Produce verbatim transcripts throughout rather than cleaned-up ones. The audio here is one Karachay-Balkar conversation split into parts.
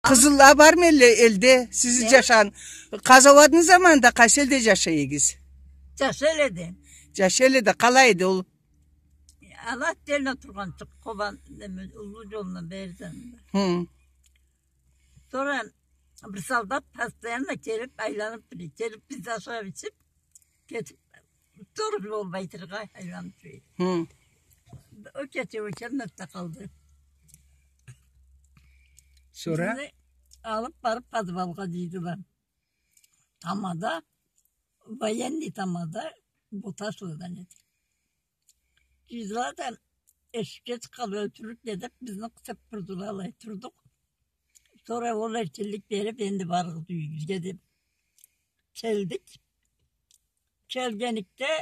Къызылла бармы элле элде? Сиз джашагъан, къазауатны заманында къайсы элде джашай эдигиз? Джашай элде. Джашай элде, къалай эди ол? Ала отдельно тургъанчыкъ, Къобан, неме, уллу джолну бери джанында. Хы. Сора бир солдат постоянно келиб, айланыб тура. Келиб, бизни ашаб ичиб, кетиб, сторож болуб айтыргъа айланыб тура. Хы. Ол кече ол кемнетде къалды. Сора? Бизни алыб барыб подвалгъа джыйдыла. Тамада, военный тамада, Боташладан эди. Джыйдыла да, эшикге чыкъгъанлай, тюрлюк не деб, бизни къысыб турдула, алай турдукъ. Сора ол эркинлик бериб, энди барыгъыз юйюгюзге деб, келдик. Келгеникде,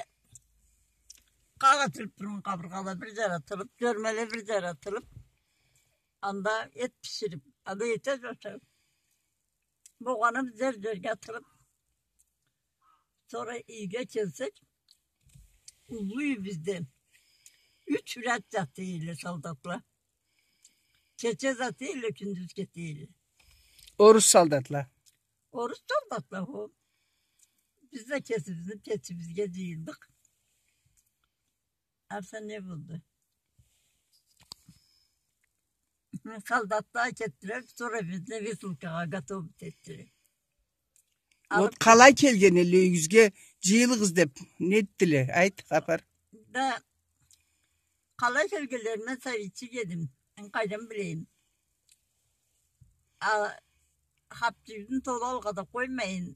къагъытылыб тургъан къабыргъала бир джаратылыб, джёрмеле бир джаратылыб, анда эт бишириб, анда эте джашаб, болгъаныбыз джер-джерге атылыб, сора юйге келсек, уллу юйюбюзде юч ряд джата эдиле солдатла. Кече джата эдиле, кюндюз кете эдиле. Орус солдатла. Орус солдатла ол. Биз да кесибизни печибизге джыйылдыкъ. Арса не болду? Солдатла кетдиле, сора бизни высылкагъа готовить этдиле. Вот алыб къалай келген элле юйюгюзге, джыйылыгъыз деб, не этдиле? Айт, хапар. Да, къалай келгенлерин, мен совитчик эдим. Мен къайдан билейим? А, хапчыгъын толу алгъа да къоймайын,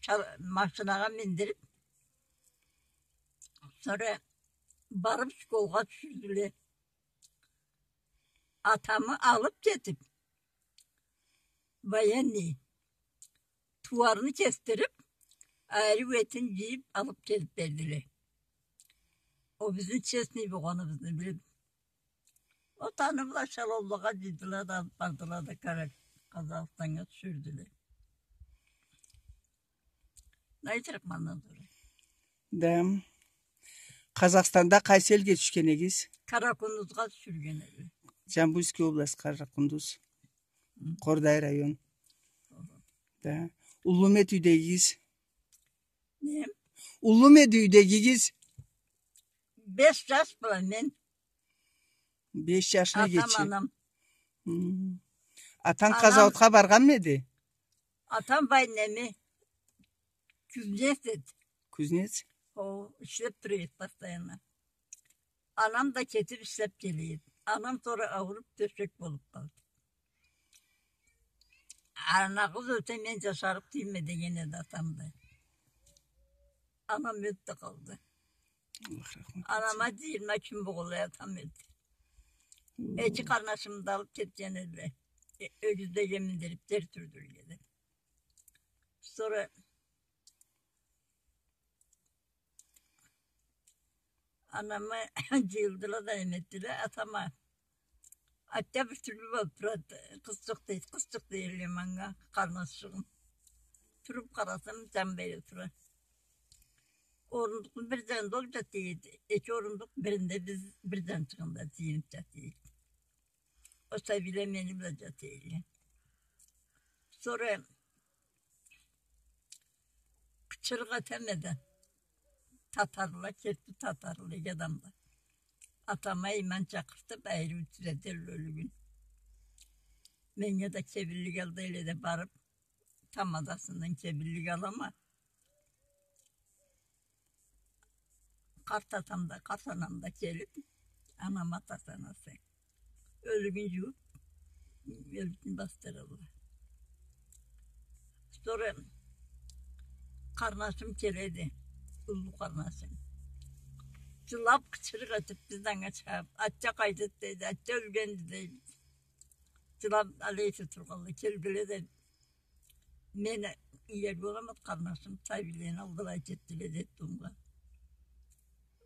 ча-, машинагъа миндириб, сора барыб школгъа тюшюрдюле. Атамы алыб кетиб, военный, тууарны кесдириб, ариу этин джыйыб, алыб келиб бердиле. Ол бизни честный болгъаныбызны билиб. Ол аны бла эшелонлагъа джыйдыла да, алыб бардыла да, Кара-, Къазахстаннга тюшюрдюле. Не айтырыкъ андан сора? Да. Къазахстанда къайсы элге тюшген эдигиз? Къаракъундузгъа тюшюрген эди. Джамбуйский область, Къаракъундуз. Хы. Къордай район. Хы. Да. Уллуму эди юйдегигиз? Не? Уллуму эди юйдегигиз? Беш джаш бла мен. Беш джашны эгечи. Атам, анам. Хы. Атанг къазауатха баргъанмы эди? Атам военныйми, кузнец эди. Кузнец? Хо, ишлеб тура эди постоянно. Анам да кетиб ишлеб келе эди. Анам сора ауруб тёшек болуб къалды. Ана къыз ёлсе, мен джашарыкъ тюйюлме деген эди атам да. Анам ёлюб да къалды. Аллах рахмат этсин. Анама джыйырма кюн болгъанлай атам ёлдю. Хы. Эки къарнашымы да алыб кетген эдиле. Э, ёгюзлеге миндириб, тер тюрдюле эди. Сора анамы джыйылдыла да неме этдиле, атама. Атта бир тюрлю болуб турады. Къызчыкъ дейди, къызчыкъ дейдиле манга, къарнашчыгъым. Туруб къарасам, джан бере тура. Орундукъну бир джанында ол джата эди. Эки орундукъ биринде, биз бир джанчыгъында джыйылыб джата эдик. Ол сабийле мени бла джата эдиле. Сора къычырыкъ этеме да, татарла келди, татарла, эки адамла. Атама иман чакъыртыб, ариу тюзетелле ёлюгюн. Меннге да кебинлик ал дейле да барыб, тамадасындан кебинлик алама. Къарт атам да, къарт анам да келиб, анам атасы, анасы. Ёлюгюн джуууб, ёлюгюн басдыралла. Сора къарнашым келеди, уллу къарнашым. Джылаб, къычырыкъ этиб, биз да анга чыгъаб, атта къайдады дейди, атта ёлгенди дейди. Джылаб, алай эте тургъанлай, келгиле да, мен иер болама, къарнашым, сабийлени алгъалай кетдиле дедим да.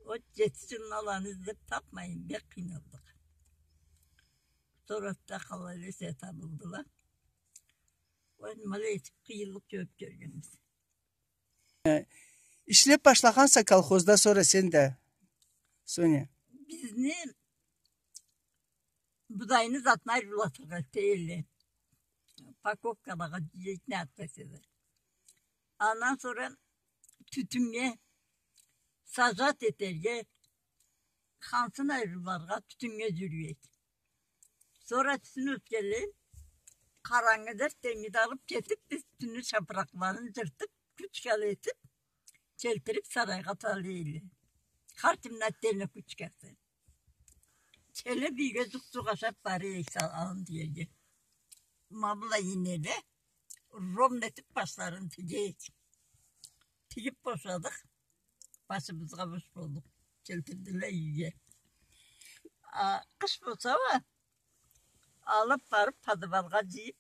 Ол джети джылны аланы излеб табмайын, бек къыйналдыкъ. Сора да къалай эсе табылдыла. Ол ма алай этиб къыйынлыкъ кёб кёргенбиз. Э, ишлеб башлагъанса колхозда сора сен да, Соня? Бизни будайны затына ариулатыргъа этелле. Паковкалагъа джыйыйыкъ, не атласа да. Андан сора тютюннге, сажать этерге, хансын айырыуларгъа тютюннге джюрюй эдик. Сора тютюн ётгенлей, къарангыда эртденнгиде алып кетип, биз тютюнню чапыракъларын джыртып, кучкала этип, келтирип сарайгъа салыйла. Хар кимни отдельно кучкасы. Келип, юйге джукъ-джукъ ашап бара эдик, салгъан джерге. Ма былай ийнеле, ровно этип башларын тиге эдик. Тигип бошадыкъ. Башыбызгъа бош болдукъ. Келтирдиле юйге. А, къыш болса уа, алып барып, подвалгъа джыйып,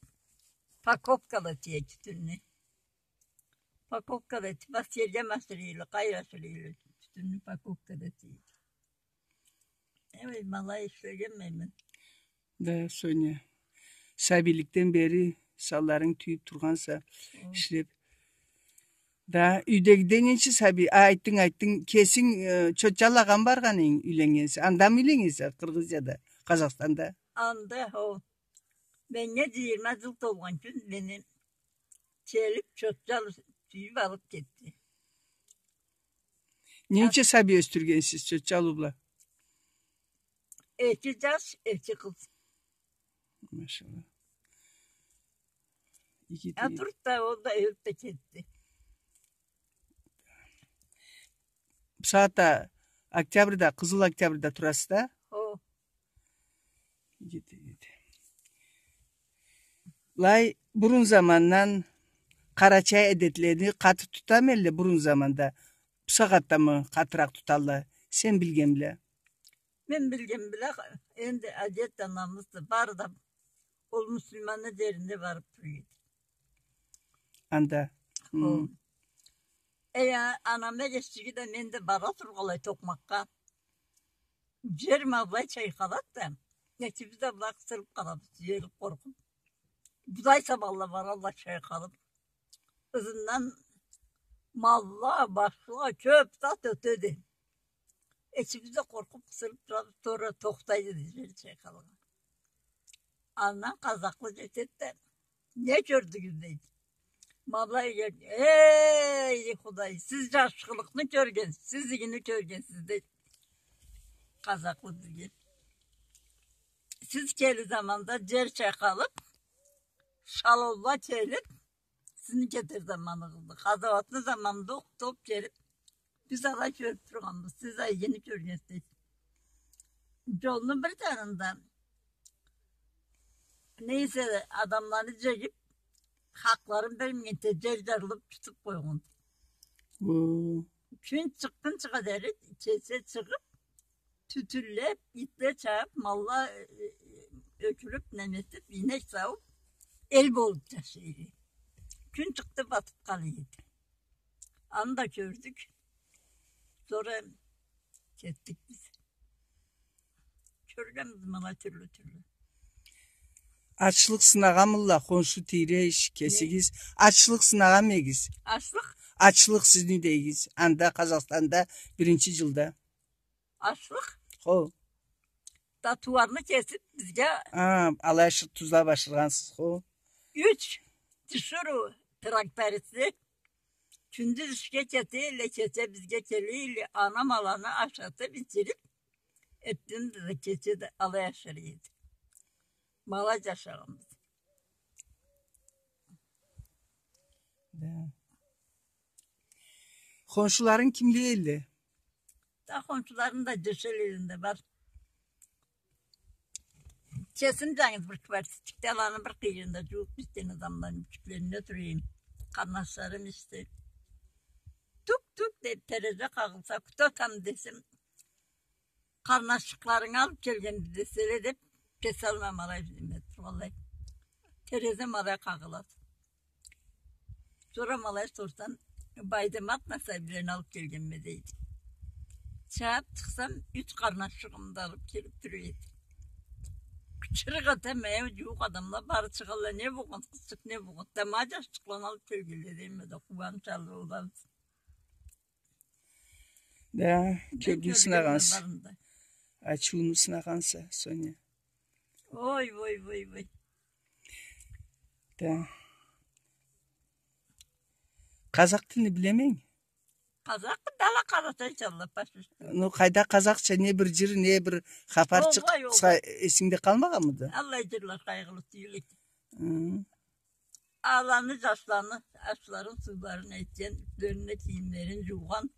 паковкала этейик тютюнню. Паковкала этип, аскерге ма ашырыйла, къайры ашырыйла, тютюнню паковкала этейик. Эй, ма алай ишлегенме мен. Да, Соня. Сабийликден бери санларынг тюйюп тургъанса, ишлеп. Да, юйдегиде ненча сабий? А, айтдынг, айтдынг. Кесинг, э, Чотчалагъа баргъан эдинг, юйленнгенсе. Анда мы юйленнгенсе, Кыргызияда, Къазахстанда? Анда, хо. Меннге джыйырма джыл толгъан кюн мени келип, Чотчалу тюйюп алып кетди. Ненча сабий ёсдюргенсиз Чотчалу бла? Эки джаш, эки къыз. Машалла. Эки... А, турду да, ол да ёлюп да кетди. Бусагъатда Октябрьда, Къызыл Октябрьда турасыз да? Хо. Былай, бурун замандан къарачай адетлени къаты тутама элле бурун заманда. Бусагъатдамы къатыракъ туталла, сен билген бла? Мен билген бла, энди адет да, намыс да бары да ол муслиманны джеринде барып тура эди. Анда. Хо. Хм. Э, анам да, кечиги да, мен да бара тургъанлай токъмакъгъа. Джер ма былай чайкъалады да, экибиз да былай къысылып къалабыз, джериб къоркъуб. Былай сабанла баралла чайкъалыб. Ызындан малла, башха кёб зат ётеди. Экибиз да къоркъуб къысылыб турабыз, сора тохтайды да джер чайкъалгъан. Андан къазахлы джетеди да, «Не кёрдюгюз?» дейди. Ма былай келди. «Эй, Худай, сиз джашхылыкъны кёргенсиз, сиз игини кёргенсиз», дейди. Къазахлы бизге. «Сиз келир заманда джер чайкъалыб, шалонла келиб, сизни кетер заманыгъызды. Къазауатны заманында окъ тоб келиб, биз алай кёрюб тургъанбыз, сиз а игини кёргенсиз», дейди. Джолну бир джанында, нейсе, адамланы джегиб, хакъларын бермегенча, джер джарылыб, тутуб къойгъан. О. Кюн чыкъгъынчыгъа дери, кече чыгъыб, тютюнлеб, итле чабыб, малла, э, э, ёкюрюб, неме этиб, ийнек саууб, эл болуб джашай эди. Кюн чыкъды, батыб къала эди. Аны да кёрдюк. Сора кетдик биз. Кёргенбиз ма алай тюрлю-тюрлю. Ачлыкъ сынагъанмыдыла хоншу, тийреш, кесигиз? Ачлыкъ сынагъанмы эдигиз? Ачлыкъ? Ачлыкъ сизни юйдегигиз. Анда, Къазахстанда, биринчи джылда. Ачлыкъ? Хо. Да тууарны кесиб бизге... А, алай ашырыб, тузлаб ашыргъансыз, хо. Юч тиширыу трактористле кюндюз ишге кете элле, кече бизге келе элле, анам аланы ашатыб, ичириб, эртден да, кече да алай ашар эди. Ма алай джашагъанбыз. Да. Хоншуларынг кимле элле? Да хоншуларым да джашай элле да бар. Кесим джангыз бир квартирчикде, аланы бир къыйырында джууукъ бир тенг адамланы юйчюклеринде тура эдим. Къарнашларым эсе. Тук-тук деб терезе къагъылса, «Кто там?» десем, «Къарнашчыкъларынгы алыб келгенди» деселе деб, кеси алма ма алай, билмей тургъанлай. Терезе ма алай къагъылады. Сора ма алай сорсам, «Байдымат насайбилени алыб келгенме» дейди. Чабыб чыкъсам, юч къарнашчыгъымы да алыб келиб тура эди. Къычырыкъ этеме, э, джууукъ адамла бары чыгъалла, «Не болгъан, къызчыкъ, не болгъан?» Да ма джашчыкъланы алыб келгенле дейме да, къууанч алыб олабыз. Да, кёбню сынагъанса. Ачыуну сынагъанса, Соня. Ой, ой, ой, ой. Да. Къазакъ тилни билеме. Къазакъ да ала къарачайча ала, почти. Ну, къайда къазакъча, не бир джыр, не бир хапарчыкъ, огъай, огъай, эсингде къалмагъанмыды? Аллай джырла къайгъылы тюйюл эди. Хы. Аланы джашланы ашларын, сууларын этген, юслерине кийимлерин джуугъан,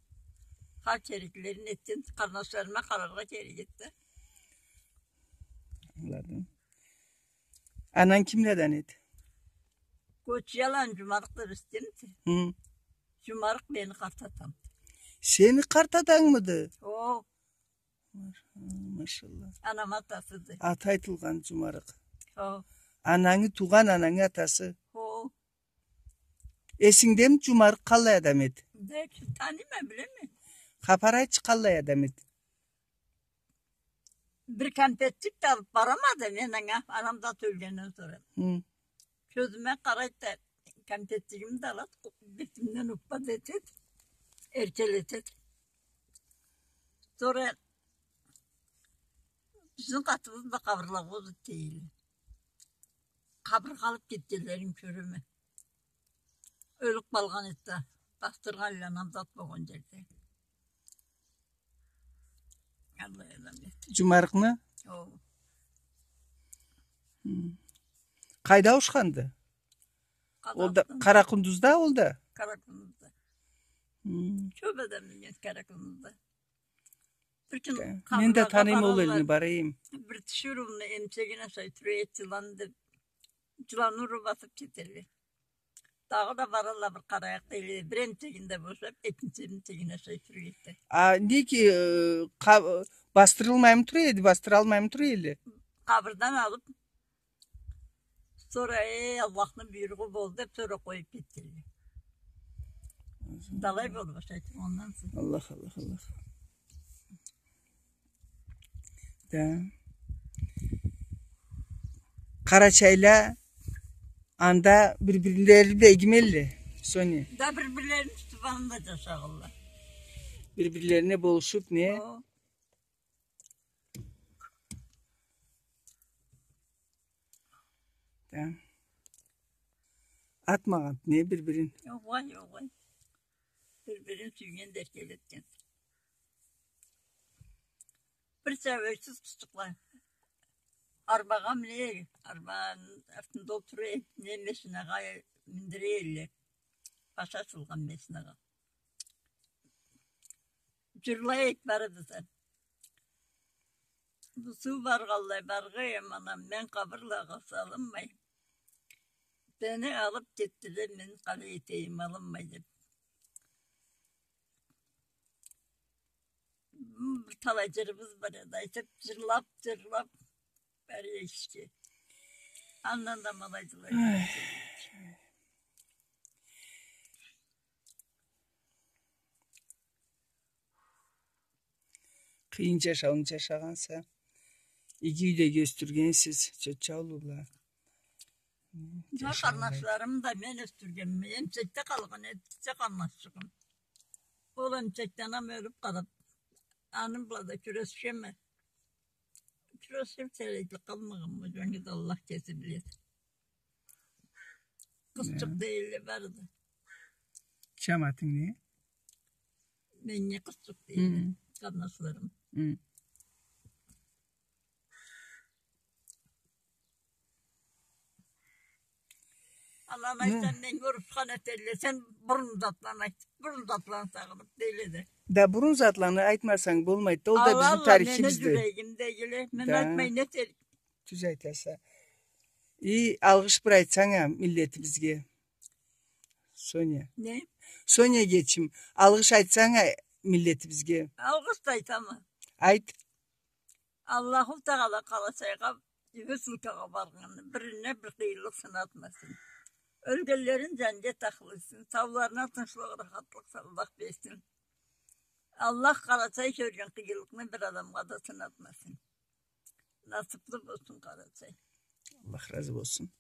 хар кереклерин этген, къарнашларыма къараргъа керек эди да. Ангыладым. Ананг кимледен эди? Кочияланы Джумарыкъ да бир эшитгенмисе? Хы. Джумарыкъ мени къарт атамды. Сени къарт атангмыды? О. Маш-, машалла. Анамы атасыды. Аты айтылгъан Джумарыкъ. О. Анангы, туугъан анангы атасы. О. Эсингдеми, Джумарыкъ къаллай адам эди? Да, таныйма, билеме. Хапар айтчы, къаллай адам эди? Бир кампетчик да алып барамады мен анга, анам да ёлгенден сора. Хы. Кёзюме къарайды да, кампетчигими да алады, бетимден уппа да этеди, эркелетеди. Сора бизни къатыбыз бла къабырлагъа узатылды. Къабыргъа алып кетгенлерин кёреме. Ёлюп къалгъан эди да, басдыргъанла намзат болгъан джерде. Аллай адам эди. Джумарыкъны? О. Хы. Къайда ауушханды? Ол да Къазахстанда. Къаракъундузда, ол да? Къаракъундузда. Хы. Кёп адам билген Къаракъундузда. Бир кюн, да, мен да къабырлагъа таныйма ол элни, барайым. Бир тиширыуну эмчегин ашай тура эди, джылан деб, джылан уруб атыб кетелле. Дагъыда баралла, бир къарайыкъ дейле, бир эмчегин да бошаб, экинчи эмчегин ашай тура эди. А, неге, э, къа-, басдырылмаймы тура эди, басдыралмаймы тура эди? Къабырдан алыб, сора, эй, Аллахны буйругъу болду деб, сора къоюб кетдиле. Да алай болуб ашайды, ондан сора. Аллах, Аллах, Аллах. Да. Къарачайла анда бир-бирлери бла игиме элле, Соня? Да, бир-бирлерини тутуб анда джашагъанла. Бир-бирлерине болушуб, не? О. Да. Атмагъан, не, бир-бирин? Огъай, огъай. Бир-бирин сюйген да эркелетген. Бир сабийсиз къызчыкъла. Арбагъа мине, арбаны артында олтура, не, машинагъа миндире элле. Башы ачылгъан машинагъа. Джырлай эди бары да. Бу суу баргъанлай баргъа, эм анам, мен къабырлагъа салынмай. Мени алыб кетдиле, мен къалай этейим, алынмай деб. Бир талай джырыбыз бар эди, айтыб, джырлаб, джырлаб, бери эшикге. Андан да ма алай джылай. Ай. Къыйын джашауну джашагъанса, иги юйде ёсдюргенсиз, чотча уллула. Джашауну. Къарнашларым да мен ёсдюргенме, эмчекде къалгъан эди, гитче къарнашчыгъым. Ол эмчекде анам ёлюб къалыб, аны бла да кюрешеме. Кюрешиб, сёлешиб къалмагъанма, джангыз Аллах кеси биледи. Къызчыкъ дейле бары да. Джаматынг не? Меннге къызчыкъ дейле, хы, къарнашларым. Хы. Аланы айтсам, меннге урушхан этелле, сен бурун затланы айт, бурун затланы сагъыныб дейле да. Да бурун затланы айтмасанг болмайды да, ол да бизни тарихибизди. Аллах, мени джюрегимдегиле, мен айтмай не этерик. Тюз айтаса. И алгъыш бир айтсанг а миллетибизге. Соня. Не? Соня, кечим. Алгъыш айтсанг а миллетибизге. Алгъыш да айтама. Айт. Аллаху Тагъала Къарачайгъа, высылкагъа баргъанны бирине бир къыйынлыкъ сынатмасын. Ёлгенлерин джаннет ахлы этсин, сауларына тынчлыкъ, рахатлыкъ Аллах берсин. Аллах Къарачай кёрген къыйынлыкъны бир адамгъа да сынатмасын. Насыблы болсун Къарачай. Аллах разы болсун.